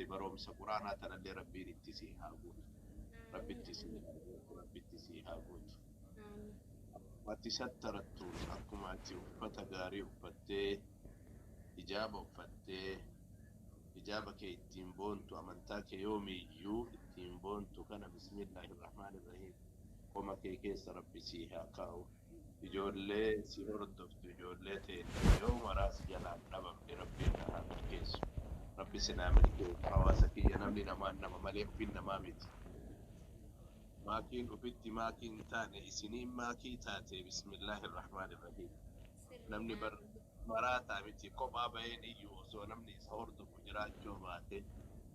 Baroomsa quraanaa tanallee Rabbiin itti sii haa guutu. Rabbitti sii haa guutu. Rabbitti sii haa guutu. Ati sattarattuun akkuma ati uffata gaarii uffattee, hijaaba uffattee, hijaaba kee ittiin boontu, amantaa kee yoomiyyuu ittiin boontu kana, bismillaahi rahmaani rahiim, qoma kee keessa Rabbi sii haa kaa'u. Ijoollee si hordoftu, ijoollee teenya yoo maraa si jalaan dhabamne, Rabbiin na haa milkeessu. Rabbi sinaa milkeessu. Hawaasa kiyya, namni namaan nama malee ufin namaa miti. Maakiin ufitti maakii hin taane isiniin maakii taate, bismillaahi rahmaani rahiim. Namni bar maraataa miti, kophaa baheen iyyuu osoo namni isa hordofu jiraachuu baate,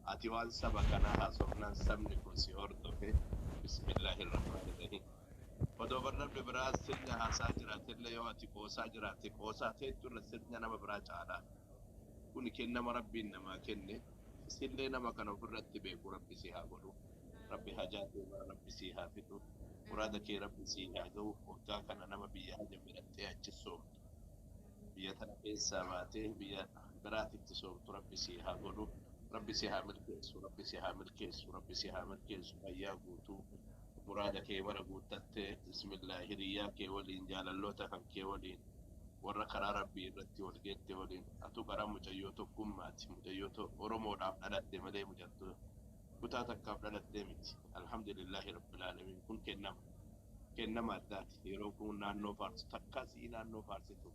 ati waan saba kanaa haasofnaan sabni kun si hordofe, bismillaahi rahmaani rahiim. Odoo bar namni biraa sirna haasaa jiraatellee, yoo ati qoosaa jiraatte, qoosaa teettu irra sirna nama biraa caalaa. Kuni kennama Rabbiin namaa kenne. Isillee nama kana ofirratti beeku Rabbi si haa godhu. Rabbi hajaa kee mara Rabbi si haa fixu. Muraada kee Rabbi si haa ga'u. Waggaa kana nama biyya haja midhattee achi soomtu. Biyya tana keessaa baatee biyya biraatitti soomtu Rabbi si haa godhu. Rabbi si haa milkeessu. Rabbi si haa milkeessu. Rabbi si haa milkeessu. Fayyaa guutuu. Muraada kee mara guuttattee, bismillah, hiriyyaa kee waliin, jaalalloota kan kee waliin, warra karaa Rabbii irratti wal geette waliin. Atu karaa mucayyoo tokkummaati, mucayyoo Oromoodhaaf dhalatte malee mucattuu kutaa takkaaf dhalattee miti. Alhamdulillahi rabbil aalamiin. Kun kennama addaati. Yeroo kun naannoo faarsu takkaa si'ii, naannoo faarsitu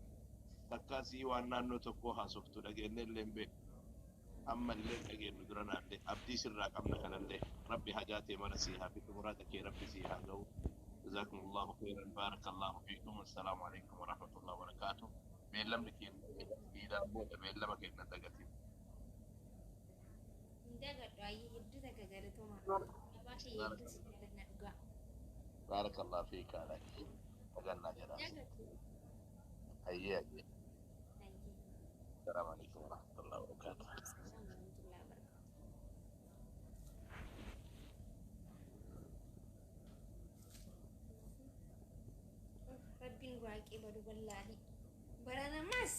takkaa si'ii, waan naannoo tokkoo haasoftu dhageenne illee hin beeku, ammallee dhageenyu dura naallee abdii sirraa qabna. Kanallee Rabbi hajaa tee mara sii haa fixu, muraada kee Rabbi sii haa ga'u. جزاكم الله خيرا، بارك الله فيكم، السلام عليكم ورحمة الله وبركاته. Beellamni keenya iidaan booda, beellama keenya dagatin. Hin dagadhu. Ayyee, hedduu takka galatooma. Abbaa kiyya, hedduu si jaalanna dhugaa. بارك الله فيك عليك dagannaa jedha. Dagadhu. Ayyee, ayyee. Ayyee. السلام عليكم ورحمة الله وبركاته. السلام ورحمة الله وبركاته. Rabbiin waaqee badu wallaahi. Bara namaas.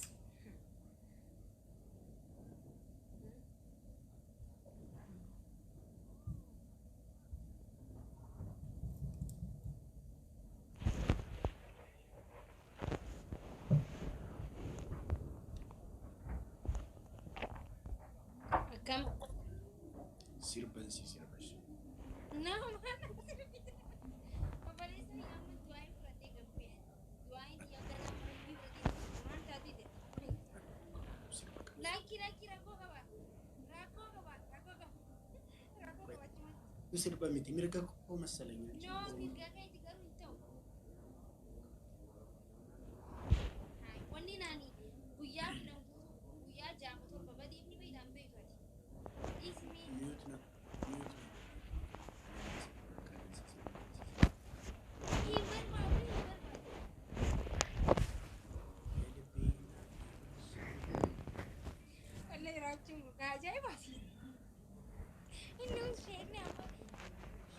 Akkam? Sirban si sirbash. Nama obboleessa amma du'aa fudhatee gabbee du'aa inni yoo gara Rabbii fudhatee maal taatee jedha. Sirba qabsi. Laakii, laakii, rakkoo qaba. Rakkoo qaba. Rakkoo qaba. Rakkoo qaba achumatti. Sirba miti, mirga koo መሰለኝ። No, mirga keeti garuu hin ta'u. Wanni naani guyyaa 10 guutuu, guyyaa 6 7 badeef ni beektaan beektu ati. Dhiisni. Mute na mute na. Hin barbaadu, hin barbaadu. Wallahi raachuun gogaa ajaa'ibaati. Inni sheekni amma,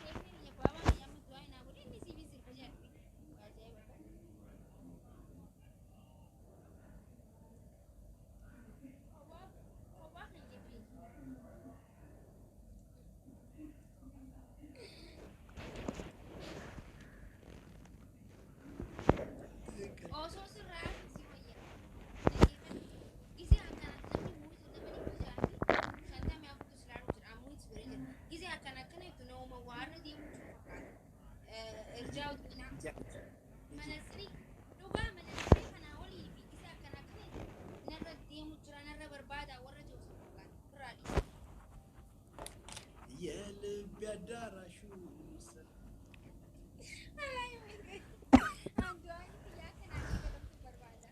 sheekni biyya baabaa biyya amma du'aa naa godhe, inni siifin sirba jedhu. Ajaa'iba. Kophaa kophaa kan jebbe. Osoo sirraa si wayya. Gisee akkana namni muuzitu nama 654 silaaluu jira. Ammoo godhee jira. Gisee akkana akkana jettu nama waarra deemuu jiru fakkaata. Irjaa utuu manatsirii dhugaa, manatsirii kanaa olii fi gisee akkana akkana jettu narra deemu jira, narra barbaada warra jiru sun fakkaata. Irraa dhiisa. የልብ አዳራሹ Andu'aan biyyaa kanaa godhamtu barbaada.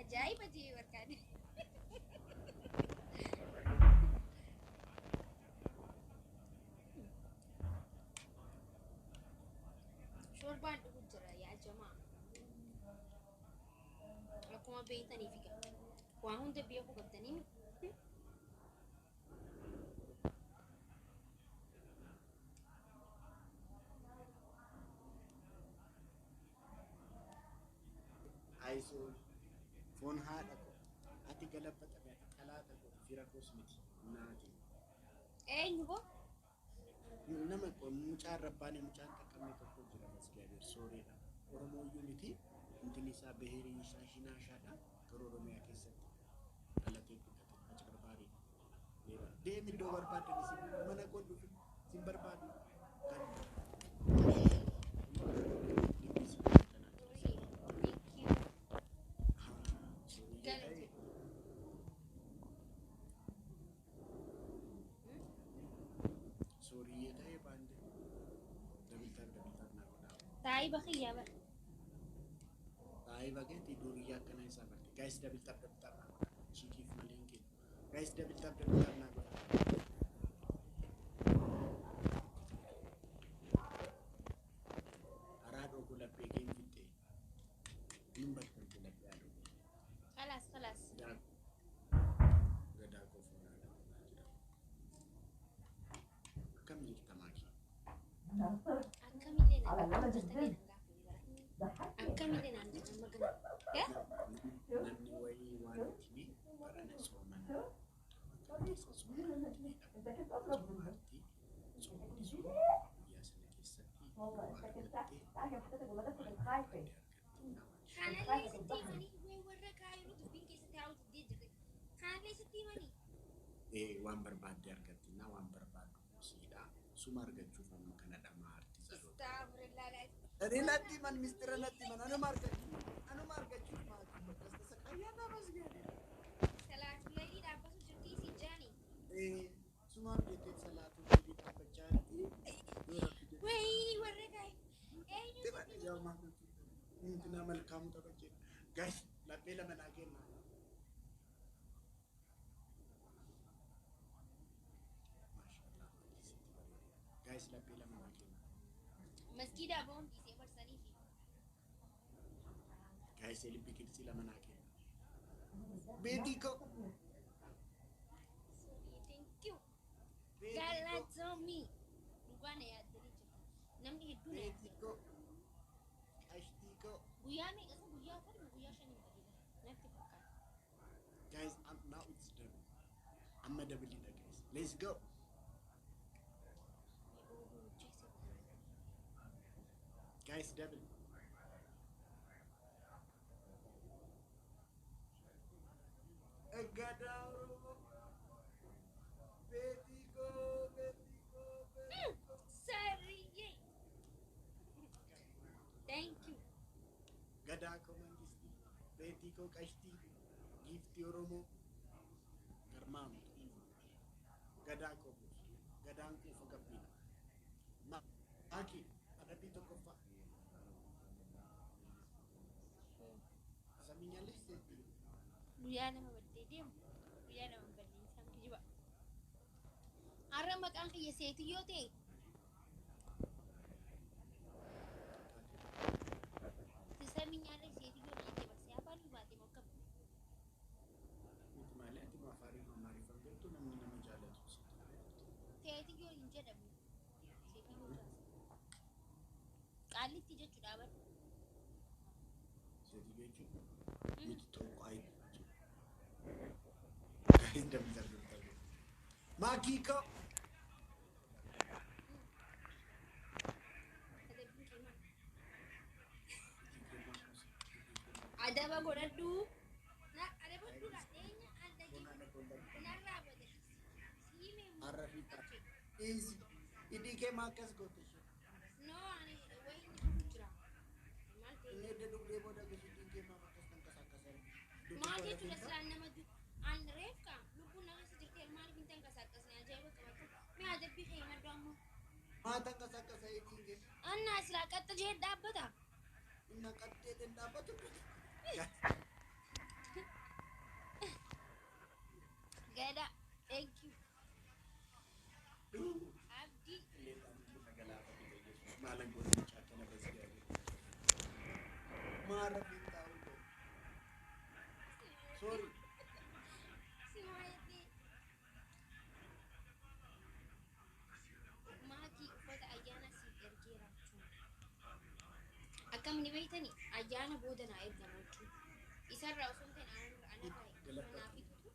Ajaa'iba jee barkaadhe. Shorbaan dhugu jira yaa jamaa. Akkuma beektaniif egaa waa hunda beekuu qabdanii miti. Guys, foon haadha koo ati galabbaxame, ati xalaata koo, fira koos miti naati. Eenyu boo? Nama mucaan rabbaanii mucaan qaqqabne tokko jira, Masgaabeer sooreedha. Oromooyyuu miti, intinni isaa beherii isaa shinaashaadha. Garuu Oromiyaa keessatti dhalatee guddate, aci barbaadedha. Deemi iddoo barbaadan, isin mana koo dhufi isin barbaadu. Kan dhibbisi kanaa. Thank you. Sooriyyee Galate. ta'e. Sooriyyee ta'e baande double tap, double tap naa godhaa. Saahiba kiyyaa bara. Baay'ee bageetti duuriyyaa akkana isaa barte. Guys, double tap, double tap naa godhaa. Chiikiif malee hin kennu. Guys, double tap, double tap naa godhaa. Haraa dhoogu laphee kee hin fixxee. Hin bakkaltu laphee haadhoo. خلاص خلاص. Gadaa koo fuunaa jira. Akkam jirta maakii? Akkamillee naan akkam jirta naan gaafate bara. Akkamillee naan jedhan magana. Namni wayii waan itti barana sooman akka keessa sooman itti soomaatti soomni sun guyyaa sana keessatti yoo argatte waan barbaadde argatte. Kanallee sitti himanii wee warra kaayiruu dubbiin keessatti haa'u diddee jirte. Kanallee sitti himanii. Waan barbaadde argatte na waan barbaaddu siidha. Suma argachuuf amma kana dhamaa arti saloota. Astaghfirullah. Ani natti man mistira natti man anuma argachuuf maatii bakka tasaqayyaa namas gaadhe. Salaatuu leelii dhaabbatu jirti si jaani. Sumaaf jettee salaatuu leelii dhaabbachaa jirti. Yoo rabbi jedhe. Wayii warra kaayiruu. Eenyu sitti Yaa maal እንትና መልካሙ ተበጀ። Guys, laphee lama naa kenna. Maashaallah, sitti bareeda. Guys, laphee lama naa kenna. Masgiida boon dhiisee barsanii fi. Guys, ልብ ቅርጽ lama naa kenna. Beetii koo. Sorry, thank you. Beetii koo. Galatoomii. Dhugaa na yaaddanii jirta. Namni hedduu na Beetii yaadde. koo. Qashtii koo. Guyyaa meeqa isa guyyaa afur guyyaa shanii badeera. Natti fakkaata. Guys, now it's double. Amma double dha guys. Let's go. Ooluu jeessa. Guys, double. Gadaa Oromoo. Beetii koo, beetii koo, beetii koo. Sarriyyee. Thank you. Gadaa koo mangistii. Beetii koo qashtii. Giiftii Oromoo. Garmaamu. Gadaa koo buusu. Gadaan kuufa gabbiidha. Maaki, adabbii tokkoffaa. Saminyaallee seetii. Guyyaa nama baddee deemu. Guyyaa nama hin badne isaan kijiba. Har'a maqaan kiyya seetiyyoo ta'e. Tisaminyaallee seetiyyoo na jette barsee afaan baatee mokkam. Miti malee ati afaanii Amaariffaan beektu namni nama jaalatu sitti beektu. Seetiyyoo hin jedhamu. Seetiyyoo jaasa. Qaallitti jechuudha bar. Seetii jechuun miti tokko ayi jechuudha. Guys, double tap, double tap. Maakii koo. Adabbiin kee maal? Adaba godhadhu. Na adabadhuudha dhiyeenya an dhagee narraa bade. Siimee Har'a fiixaa. Easy. Hidhii kee maa akkas goote ishee? No, ani wayini dhufu jira. Maal ta'e? Inni edda dugdee booda gosa hidhiin kee maaf akkas tanqasaaqasan? Maal jechuudha silaan nama an reefka lubbuun na keessa jirti maaliif hin tanqasaaqasne ajaa'iba qabatu. Mee adabbii kee maddu ammoo. Maa tanqasaaqasa hidhiin kee? Annaa silaa qaxxa jee dhaabbata. Inna qaxxee dhaabbatu. Gada. Thank you. Abdii. Maalan goone mucaa kana bas gaariidha. Maara fiixaa ol. Sorry. Si maayete. Maatii uffata ayyaana siif ergeera jechuudha. Akkam ni beektani ayyaana booda naa ergama jechuudha. Isarraa osoo hin ta'in anarraa anaafitu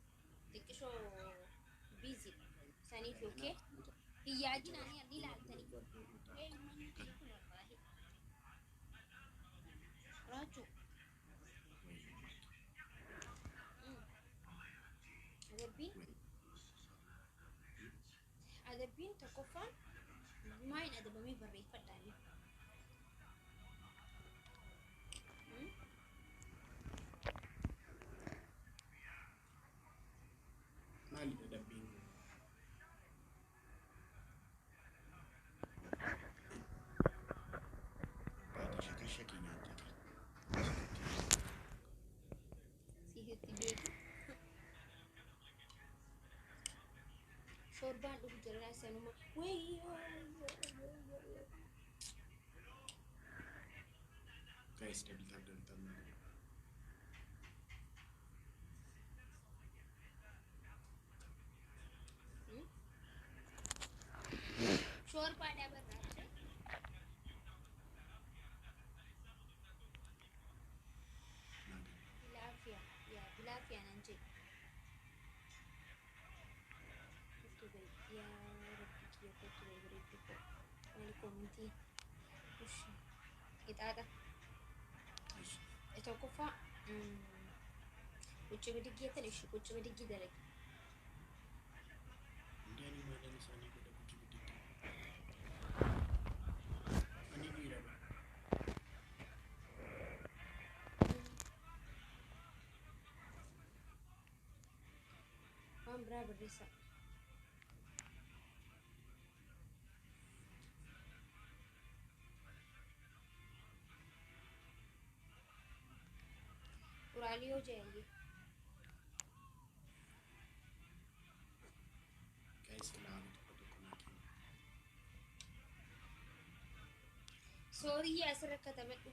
xiqqishoo biizidha. Saniif yookiin hin yaadin ani ni ilaaltanii. Uummanni kiyya kun wallaahi. Raachuu. Adabbiin adabbiin tokkoffaan maal adabamee barreeffadhaani. Maalidha adabbiin kun? Baatee shakashakii nyaattati. Sitti beeku. Shorbaan dhugu jira sanuma. Wayyoo. Guys, double tap, double tap naa godha. Shorbaa dhabarraacha. Naa gala. Bilaafiyaa. Yaa bilaafiyaa nan jedhe. Kottu bareedu. Yaa Rabbi kiyya kottu bareeddu koo. Maali koomintii? Ushi. Qixaaxa. Ishi. Tokkoffaa ቁጭ ብድግ jettan ishi ቁጭ ብድግ dalagi. Hindi ani maalan isaanii godha guji gudditti. Ani dhiira bara. Waan biraa barreessaa. Uraaliyoo jaayee. Guys, ilaalu tokko tokko naa kenna. Sooriyyaa asirra katabadhu.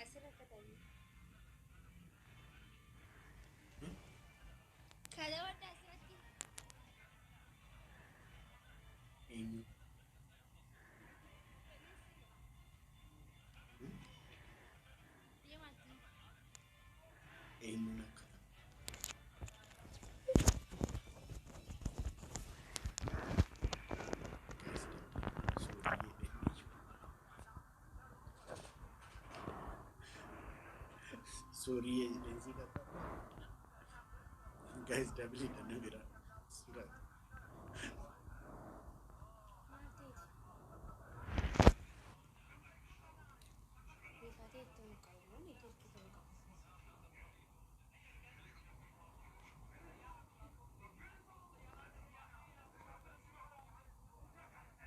Asirra katabi. Katabadhu asirratti. Eenyu? Deemaatti. Eenyuun akka ta'u? Guys, sooriyyee eenyu? Sooriyyee jedheen qaqqaba. Guys, double dha na bira. Suura. Maal ta'eeti? Rifatee ta'uu qabu moo neetwoorkii ta'uu qabu?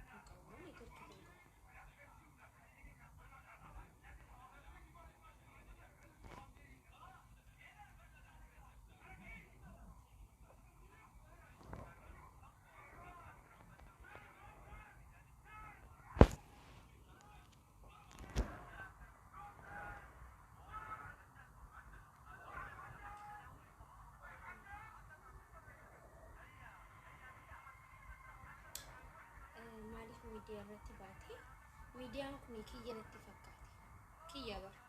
Ta'uu qabu moo neetwoorkii ta'uu qabu? Maaliif miidiyaa irratti baate? Miidiyaan kun kiyya natti fakkaate. Kiyya bara.